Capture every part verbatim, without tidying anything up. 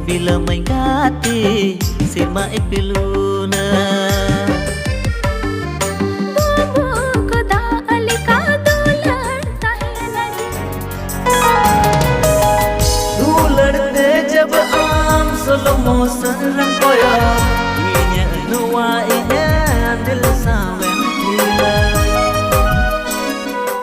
ᱵᱤᱞᱚᱢᱟᱹᱧ ᱜᱟᱛᱮ, ᱥᱮᱨᱢᱟ ᱤᱯᱤᱞ ᱦᱩᱱᱟᱹᱝ᱾ ᱵᱩᱵᱩ ᱠᱚ ᱫᱟᱜ ᱞᱮᱠᱟ ᱫᱩᱞᱟᱹᱲ ᱛᱟᱦᱮᱱᱟ ᱡᱮ᱾ ᱫᱩᱞᱟᱹᱲ ᱛᱮ ᱡᱟᱵ ᱟᱢ slow motion ᱨᱮᱢ ᱠᱚᱭᱚᱜ, ᱤᱧᱟᱹᱜ ᱱᱚᱣᱟ ᱤᱧᱟᱹᱜ ᱫᱤᱞ ᱥᱟᱶᱮᱢ ᱠᱷᱮᱞᱟ᱾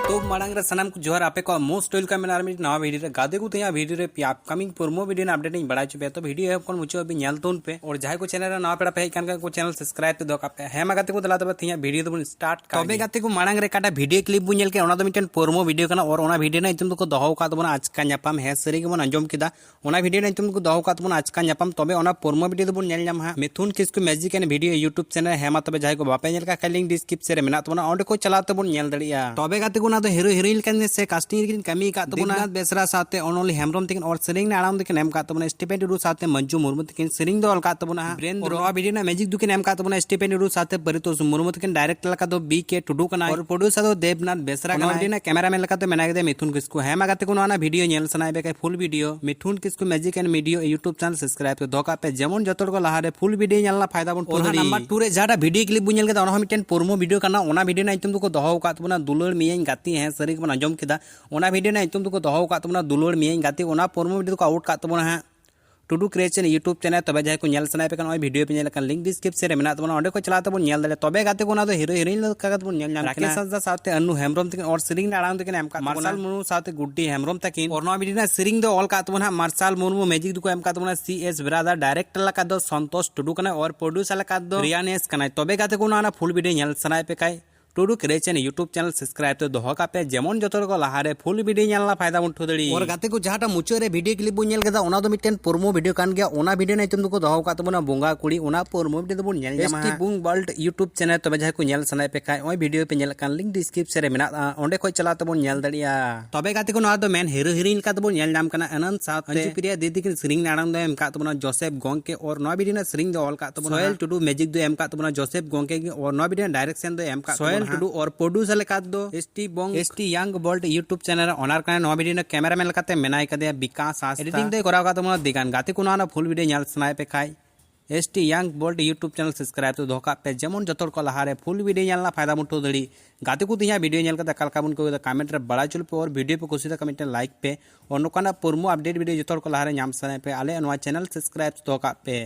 ᱛᱚ ᱢᱟᱲᱟᱝ ᱨᱮ ᱥᱟᱱᱟᱢ ᱠᱚ ᱡᱚᱦᱟᱨ, ᱟᱯᱮ ᱠᱚᱣᱟᱜ most welcome ᱢᱮᱱᱟᱜᱼᱟ ᱟᱨ ᱢᱤᱫ ᱱᱟᱣᱟ video ᱨᱮ᱾ ᱜᱟᱛᱮ ᱠᱚ, ᱛᱮᱦᱮᱧᱟᱜ video ᱨᱮ ᱯᱮᱭᱟ upcoming promo video ᱨᱮᱱᱟᱜ update ᱤᱧ ᱵᱟᱲᱟᱭ ᱦᱚᱪᱚ ᱯᱮᱭᱟ᱾ ᱛᱚ video ᱮᱦᱚᱵ ᱠᱷᱚᱱ ᱢᱩᱪᱟᱹᱫ ᱦᱟᱹᱵᱤᱡ ᱧᱮᱞ ᱛᱟᱵᱚᱱ ᱯᱮ᱾ ᱟᱨ ᱡᱟᱦᱟᱸᱭ ᱠᱚ channel ᱨᱮ ᱱᱟᱣᱟ ᱯᱮᱲᱟ ᱯᱮ ᱦᱮᱡ ᱟᱠᱟᱱ ᱠᱷᱟᱱ ᱠᱚ channel subscribe ᱛᱮ ᱫᱚᱦᱚ ᱠᱟᱜ ᱯᱮ᱾ ᱦᱮᱸ ᱢᱟ ᱜᱟᱛᱮ ᱠᱚ, ᱫᱮᱞᱟ ᱛᱚᱵᱮ ᱛᱮᱦᱮᱧᱟᱜ video ᱫᱚᱵᱚᱱ start ᱠᱟᱜ ᱛᱚᱵᱮ ᱜᱮ᱾ ᱜᱟᱛᱮ ᱠᱚ, ᱢᱟᱲᱟᱝ ᱨᱮ ᱚᱠᱟᱴᱟᱜ video clip ᱵᱚᱱ ᱧᱮᱞ ᱠᱮᱫ, ᱚᱱᱟ ᱫᱚ ᱢᱤᱫᱴᱮᱱ promo video ᱠᱟᱱᱟ᱾ ᱟᱨ ᱚᱱᱟ video ᱨᱮᱱᱟᱜ ᱧᱩᱛᱩᱢ ᱫᱚᱠᱚ ᱫᱚᱦᱚ ᱟᱠᱟᱫ ᱛᱟᱵᱚᱱᱟ ᱟᱪᱠᱟ ᱧᱟᱯᱟᱢ᱾ ᱦᱮᱸ, ᱥᱟᱹᱨᱤ ᱜᱮᱵᱚᱱ ᱟᱸᱡᱚᱢ ᱠᱮᱫᱟ, ᱚᱱᱟ video ᱨᱮᱱᱟᱜ ᱧᱩᱛᱩᱢ ᱫᱚᱠᱚ ᱫᱚᱦᱚ ᱟᱠᱟᱫ ᱛᱟᱵᱚᱱᱟ ᱟᱪᱠᱟ ᱧᱟᱯᱟᱢ᱾ ᱛᱚᱵᱮ ᱚᱱᱟ promo video ᱫᱚᱵᱚᱱ ᱧᱮᱞ ᱧᱟᱢᱟ ᱦᱟᱸᱜ ᱢᱤᱛᱷᱩᱱ ᱠᱤᱥᱠᱩ Magic and Video YouTube channel᱾ ᱦᱮᱸ ᱢᱟ ᱛᱚᱵᱮ ᱡᱟᱦᱟᱸᱭ ᱠᱚ ᱵᱟᱯᱮ ᱧᱮᱞ ᱠᱟᱜ ᱠᱷᱟᱱ link description ᱨᱮ ᱢᱮᱱᱟᱜ ᱛᱟᱵᱚᱱᱟ, ᱚᱸᱰᱮ ᱠᱚ ᱪᱟᱞᱟᱣ ᱛᱮᱵᱚᱱ ᱧᱮᱞ ᱫᱟᱲᱮᱭᱟᱜᱼᱟ᱾ ᱛᱚᱵᱮ ᱜᱟᱛᱮ ᱠᱚ, ᱚᱱᱟ ᱫᱚ hero heroine ᱞᱮᱠᱟᱱ ᱥᱮ casting ᱨᱮᱠᱤᱱ ᱠᱟᱹᱢᱤ ᱟᱠᱟᱫ ᱛᱟᱵᱚᱱᱟ ᱫᱤᱵᱱᱟᱛᱷ ᱵᱮᱥᱨᱟ ᱥᱟᱶᱛᱮ ᱚᱱᱚᱞᱤ ᱦᱮᱢᱵᱨᱚᱢ ᱛᱟᱹᱠᱤᱱ, ᱟᱨ ᱥᱮᱨᱮᱧ ᱨᱮᱱᱟᱜ ᱟᱲᱟᱝ ᱫᱚᱠᱤᱱ ᱮᱢ ᱟᱠᱟᱫ ᱛᱟᱵᱚᱱᱟ ᱥᱴᱤᱯᱷᱮᱱ ᱴᱩᱰᱩ ᱥᱟᱶᱛᱮ ᱢᱚᱧᱡᱩ ᱢᱩᱨᱢᱩ ᱛᱟᱹᱠᱤᱱ᱾ ᱥᱮᱨᱮᱧ ᱫᱚ ᱚᱞ ᱟᱠᱟᱫ ᱛᱟᱵᱚᱱᱟ ᱦᱟᱸᱜ ᱵᱤᱨᱮᱱᱫᱨᱚ᱾ ᱱᱚᱣᱟ video ᱨᱮᱱᱟᱜ music ᱫᱚᱠᱤᱱ ᱮᱢ ᱟᱠᱟᱫ ᱛᱟᱵᱚᱱᱟ ᱥᱴᱤᱯᱷᱮᱱ ᱴᱩᱰᱩ ᱥᱟᱶᱛᱮ ᱯᱟᱨᱤᱛᱳᱥ ᱢᱩᱨᱢᱩ ᱛᱟᱹᱠᱤᱱ᱾ Director ᱞᱮᱠᱟ ᱫᱚ B K ᱴᱩᱰᱩ ᱠᱟᱱᱟᱭ, ᱟᱨ producer ᱫᱚ ᱫᱮᱵᱱᱟᱛᱷ ᱵᱮᱥᱨᱟ ᱠᱟᱱᱟᱭ᱾ ᱱᱚᱣᱟ video ᱨᱮᱱᱟᱜ cameraman ᱞᱮᱠᱟᱛᱮ ᱢᱮᱱᱟᱭ ᱠᱟᱫᱮᱭᱟ ᱢᱤᱛᱷᱩᱱ ᱠᱤᱥᱠᱩ᱾ ᱦᱮᱸ ᱢᱟ ᱜᱟᱛᱮ ᱠᱚ, ᱱᱚᱣᱟ ᱨᱮᱱᱟᱜ video ᱧᱮᱞ ᱥᱟᱱᱟᱭᱮᱫ ᱯᱮ ᱠᱷᱟᱱ full video Mithun Kisku Magic and Video YouTube channel subscribe ᱛᱮ ᱫᱚᱦᱚ ᱠᱟᱜ ᱯᱮ, ᱡᱮᱢᱚᱱ ᱡᱚᱛᱚ ᱦᱚᱲ ᱠᱚ ᱞᱟᱦᱟᱨᱮ full video ᱧᱮᱞ ᱨᱮᱱᱟᱜ ᱯᱷᱟᱭᱫᱟ ᱵᱚᱱ ᱩᱴᱷᱟᱹᱣ ᱫᱟᱲᱮᱭᱟᱜ᱾ Number two ᱨᱮ ᱡᱟᱦᱟᱸᱴᱟᱜ video clip ᱵᱚᱱ ᱧᱮᱞ ᱠᱮᱫᱟ, ᱚᱱᱟ ᱦᱚᱸ ᱢᱤᱫᱴᱮᱱ promo video ᱠᱟᱱᱟ᱾ ᱚᱱᱟ video ᱨᱮᱱᱟᱜ ᱧᱩᱛᱩᱢ ᱫᱚᱠᱚ ᱫᱚᱦᱚ ᱟᱠᱟᱫ ᱛᱟᱵᱚᱱᱟ ᱫᱩᱞᱟᱹᱲ ᱢᱤᱭᱟᱹᱧ ᱜᱟᱛᱮ᱾ ᱦᱮᱸ, ᱥᱟᱹᱨᱤ ᱜᱮᱵᱚᱱ ᱟᱸᱡᱚᱢ ᱠᱮᱫᱟ, ᱚᱱᱟ video ᱨᱮᱱᱟᱜ ᱧᱩᱛᱩᱢ ᱫᱚᱠᱚ ᱫᱚᱦᱚ ᱟᱠᱟᱫ ᱛᱟᱵᱚᱱᱟ ᱫᱩᱞᱟᱹᱲ ᱢᱤᱭᱟᱹᱧ ᱜᱟᱛᱮ᱾ ᱚᱱᱟ promo video ᱫᱚᱠᱚ out ᱠᱟᱜ ᱛᱟᱵᱚᱱᱟ ᱦᱟᱸᱜ ᱴᱩᱰᱩ Creation YouTube channel᱾ ᱛᱚᱵᱮ ᱡᱟᱦᱟᱸᱭ ᱠᱚ ᱧᱮᱞ ᱥᱟᱱᱟᱭᱮᱫ ᱯᱮ ᱠᱷᱟᱱ, ᱱᱚᱜᱼᱚᱭ video ᱯᱮ ᱧᱮᱞ ᱞᱮᱠᱷᱟᱱ link description ᱨᱮ ᱢᱮᱱᱟᱜ ᱛᱟᱵᱚᱱᱟ, ᱚᱸᱰᱮ ᱠᱷᱚᱱ ᱪᱟᱞᱟᱣ ᱛᱮᱵᱚᱱ ᱧᱮᱞ ᱫᱟᱲᱮᱭᱟᱜᱼᱟ᱾ ᱛᱚᱵᱮ ᱜᱟᱛᱮ ᱠᱚ, ᱚᱱᱟ ᱫᱚ hero heroine ᱞᱮᱠᱟ ᱠᱟᱛᱮ ᱵᱚᱱ ᱧᱮᱞ ᱧᱟᱢ ᱠᱤᱱᱟ᱾ ᱨᱟᱠᱮᱥ ᱦᱟᱸᱥᱫᱟ ᱥᱟᱶᱛᱮ ᱟᱱᱱᱩ ᱦᱮᱢᱵᱨᱚᱢ ᱛᱟᱹᱠᱤᱱ ᱚᱞ ᱥᱮᱨᱮᱧ ᱨᱮᱱᱟᱜ ᱟᱲᱟᱝ ᱫᱚᱠᱤᱱ ᱮᱢ ᱠᱟᱜ ᱛᱟᱵᱚᱱᱟ ᱢᱟᱨᱥᱟᱞ ᱢᱩᱨᱢᱩ ᱥᱟᱶᱛᱮ ᱜᱩᱰᱰᱤ ᱦᱮᱢᱵᱨᱚᱢ ᱛᱟᱹᱠᱤᱱ᱾ ᱟᱨ ᱱᱚᱣᱟ video ᱨᱮᱱᱟᱜ ᱥᱮᱨᱮᱧ ᱫᱚ ᱚᱞ ᱠᱟᱜ ᱛᱟᱵᱚᱱᱟ ᱦᱟᱸᱜ ᱢᱟᱨᱥᱟᱞ ᱢᱩᱨᱢᱩ, music ᱫᱚᱠᱚ ᱮᱢ ᱠᱟᱜ ᱛᱟᱵᱚᱱᱟ C S brother, director ᱞᱮᱠᱟ ᱫᱚ ᱥᱚᱱᱛᱳᱥ ᱴᱩᱰᱩ ᱠᱟᱱᱟᱭ, ᱟᱨ producer ᱞᱮᱠᱟ ᱫᱚ ᱨᱤᱭᱟᱱᱮᱥ ᱠᱟᱱᱟᱭ᱾ ᱛᱚᱵᱮ ᱜᱟᱛᱮ ᱠᱚ, ᱚᱱᱟ ᱚᱱᱟ full video ᱧᱮᱞ ᱥᱟᱱᱟᱭᱮᱫ ᱯᱮ ᱠᱷᱟᱱ, ᱴᱩᱰᱩ Creation YouTube channel subscribe ᱛᱮ ᱫᱚᱦᱚ ᱠᱟᱜ ᱯᱮ, ᱡᱮᱢᱚᱱ ᱡᱚᱛᱚ ᱦᱚᱲ ᱠᱚ ᱞᱟᱦᱟᱨᱮ full video ᱧᱮᱞ ᱨᱮᱱᱟᱜ ᱯᱷᱟᱭᱫᱟ ᱵᱚᱱ ᱩᱴᱷᱟᱹᱣ ᱫᱟᱲᱮᱭᱟᱜ᱾ ᱟᱨ ᱜᱟᱛᱮ ᱠᱚ, ᱡᱟᱦᱟᱸᱴᱟᱜ ᱢᱩᱪᱟᱹᱫ ᱨᱮ video clip ᱵᱚᱱ ᱧᱮᱞ ᱠᱮᱫᱟ, ᱚᱱᱟ ᱫᱚ ᱢᱤᱫᱴᱮᱱ promo video ᱠᱟᱱ ᱜᱮᱭᱟ᱾ ᱚᱱᱟ video ᱨᱮᱱᱟᱜ ᱧᱩᱛᱩᱢ ᱫᱚᱠᱚ ᱫᱚᱦᱚ ᱟᱠᱟᱫ ᱛᱟᱵᱚᱱᱟ ᱵᱚᱸᱜᱟ ᱠᱩᱲᱤ᱾ ᱚᱱᱟ promo video ᱫᱚᱵᱚᱱ ᱧᱮᱞ ᱧᱟᱢᱟ S T ᱦᱟᱸᱜ᱾ Boom World YouTube channel᱾ ᱛᱚᱵᱮ ᱡᱟᱦᱟᱸᱭ ᱠᱚ ᱧᱮᱞ ᱥᱟᱱᱟᱭᱮᱫ ᱯᱮ ᱠᱷᱟᱱ, ᱱᱚᱜᱼᱚᱭ video ᱯᱮ ᱧᱮᱞᱮᱫ ᱠᱟᱱ link description ᱨᱮ ᱢᱮᱱᱟᱜᱼᱟ, ᱚᱸᱰᱮ ᱠᱷᱚᱱ ᱪᱟᱞᱟᱣ ᱛᱮᱵᱚᱱ ᱧᱮᱞ ᱫᱟᱲᱮᱭᱟᱜᱼᱟ᱾ ᱛᱚᱵᱮ ᱜᱟᱛᱮ ᱠᱚ, ᱱᱚᱣᱟ ᱫᱚ main hero heroine ᱞᱮᱠᱟ ᱛᱮᱵᱚᱱ ᱧᱮᱞ ᱧᱟᱢ ᱠᱟᱱᱟ ᱟᱱᱚᱱᱫ ᱥᱟᱶᱛᱮ ᱚᱧᱡᱩ ᱯᱨᱤᱭᱟ ᱫᱤᱫᱤ ᱠᱤᱱ᱾ ᱥᱮᱨᱮᱧ ᱨᱮᱱᱟᱜ ᱟᱲᱟᱝ ᱫᱚ ᱮᱢ ᱠᱟᱜ ᱛᱟᱵᱚᱱᱟ ᱡᱳᱥᱮᱯ ᱜᱚᱝᱠᱮ, ᱟᱨ ᱱᱚᱣᱟ video ᱨᱮᱱᱟᱜ ᱥᱮᱨᱮᱧ ᱫᱚ ᱚᱞ ᱠᱟᱜ ᱛᱟᱵᱚᱱᱟ ᱥᱳᱦᱮᱞ ᱴᱩᱰᱩ, music ᱫᱚ ᱮᱢ ᱠᱟᱜ ᱛᱟᱵᱚᱱᱟ ᱡᱳᱥᱮᱯ ᱜᱚᱝᱠᱮ ᱜᱮ, ᱟᱨ ᱱᱚᱣᱟ video ᱨᱮᱱᱟᱜ direction ᱫᱚ ᱮᱢ ᱠᱟᱜ ᱥᱳᱦᱮᱞ ᱴᱩᱰᱩ ᱟᱨ producer ᱞᱮᱠᱟ ᱛᱮᱫᱚ ᱮᱥ ᱴᱤ ᱵᱚᱝ, ᱮᱥ ᱴᱤ ᱭᱟᱝ ᱵᱚᱞᱴ YouTube channel ᱨᱮ owner ᱠᱟᱱᱟᱭ᱾ ᱱᱚᱣᱟ video ᱨᱮᱱᱟᱜ cameraman ᱞᱮᱠᱟᱛᱮ ᱢᱮᱱᱟᱭ ᱠᱟᱫᱮᱭᱟ ᱵᱤᱠᱟᱥ ᱦᱟᱸᱥᱫᱟ᱾ Editing ᱫᱚᱭ ᱠᱚᱨᱟᱣ ᱠᱟᱫ ᱛᱟᱵᱚᱱᱟ ᱫᱤᱜᱟᱱ᱾ ᱜᱟᱛᱮ ᱠᱚ, ᱱᱚᱣᱟ ᱨᱮᱱᱟᱜ full video ᱧᱮᱞ ᱥᱟᱱᱟᱭᱮᱫ ᱯᱮ ᱠᱷᱟᱡ, ᱮᱥ ᱴᱤ ᱭᱟᱝ ᱵᱚᱞᱴ YouTube channel subscribe ᱛᱮ ᱫᱚᱦᱚ ᱠᱟᱜ ᱯᱮ, ᱡᱮᱢᱚᱱ ᱡᱚᱛᱚ ᱦᱚᱲ ᱠᱚ ᱞᱟᱦᱟᱨᱮ full video ᱧᱮᱞ ᱨᱮᱱᱟᱜ ᱯᱷᱟᱭᱫᱟ ᱵᱚᱱ ᱩᱴᱷᱟᱹᱣ ᱫᱟᱲᱮᱜ᱾ ᱜᱟᱛᱮ ᱠᱚ, ᱛᱮᱦᱮᱧᱟᱜ video ᱧᱮᱞ ᱠᱟᱛᱮ ᱚᱠᱟ ᱞᱮᱠᱟ ᱵᱚᱱ ᱟᱹᱭᱠᱟᱹᱣ ᱠᱮᱫᱟ comment ᱨᱮ ᱵᱟᱲᱟᱭ ᱦᱚᱪᱚ ᱞᱮᱯᱮ, ᱟᱨ video ᱯᱮ ᱠᱩᱥᱤᱭᱟᱫᱟ ᱠᱷᱟᱱ ᱢᱤᱫᱴᱮᱱ like ᱯᱮ, ᱟᱨ ᱱᱚᱝᱠᱟᱱᱟᱜ ᱯᱩᱨᱢᱩ update video ᱡᱚᱛᱚ ᱦᱚᱲ ᱠᱚ ᱞᱟᱦᱟᱨᱮ ᱧᱟᱢ ᱥᱟᱱᱟᱭᱮᱫ ᱯᱮ, ᱟᱞᱮᱭᱟᱜ ᱱᱚᱣᱟ channel subscribe ᱛᱮ ᱫᱚᱦᱚ ᱠᱟᱜ ᱯᱮ᱾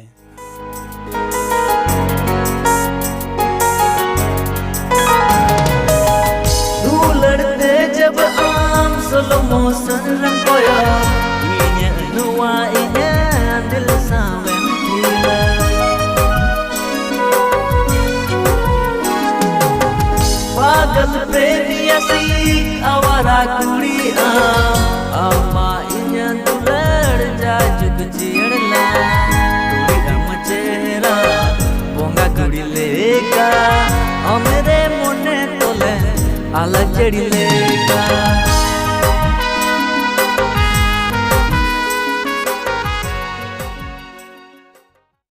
ᱫᱩᱞᱟᱹᱲ ᱛᱮ ᱡᱟᱵ ᱟᱢ slow motion ᱨᱮᱢ ᱠᱚᱭᱚᱜ, ᱤᱧᱟᱹᱜ ᱱᱚᱣᱟ ᱤᱧᱟᱹᱜ ᱫᱤᱞ ᱥᱟᱶᱮᱢ ᱠᱷᱤᱞᱟᱹᱣ᱾ ᱯᱟᱜᱚᱞ ᱯᱨᱮᱢᱤ ᱟᱥᱤᱠ ᱟᱣᱟᱨᱟ ᱠᱩᱲᱤ ᱟᱢ, ᱟᱢᱟᱜ ᱤᱧᱟᱹᱜ ᱫᱩᱞᱟᱹᱲ ᱡᱟᱭᱡᱩᱜᱽ ᱡᱤᱭᱟᱹᱲ ᱞᱮᱱ᱾ ᱠᱩᱲᱤ ᱟᱢ ᱪᱮᱦᱨᱟ ᱵᱚᱸᱜᱟ ᱠᱩᱲᱤ ᱞᱮᱠᱟ, ᱟᱢᱨᱮ ᱢᱚᱱᱮ ᱛᱚᱞᱮ ᱟᱞᱟ ᱪᱟᱹᱲᱤ ᱞᱮ᱾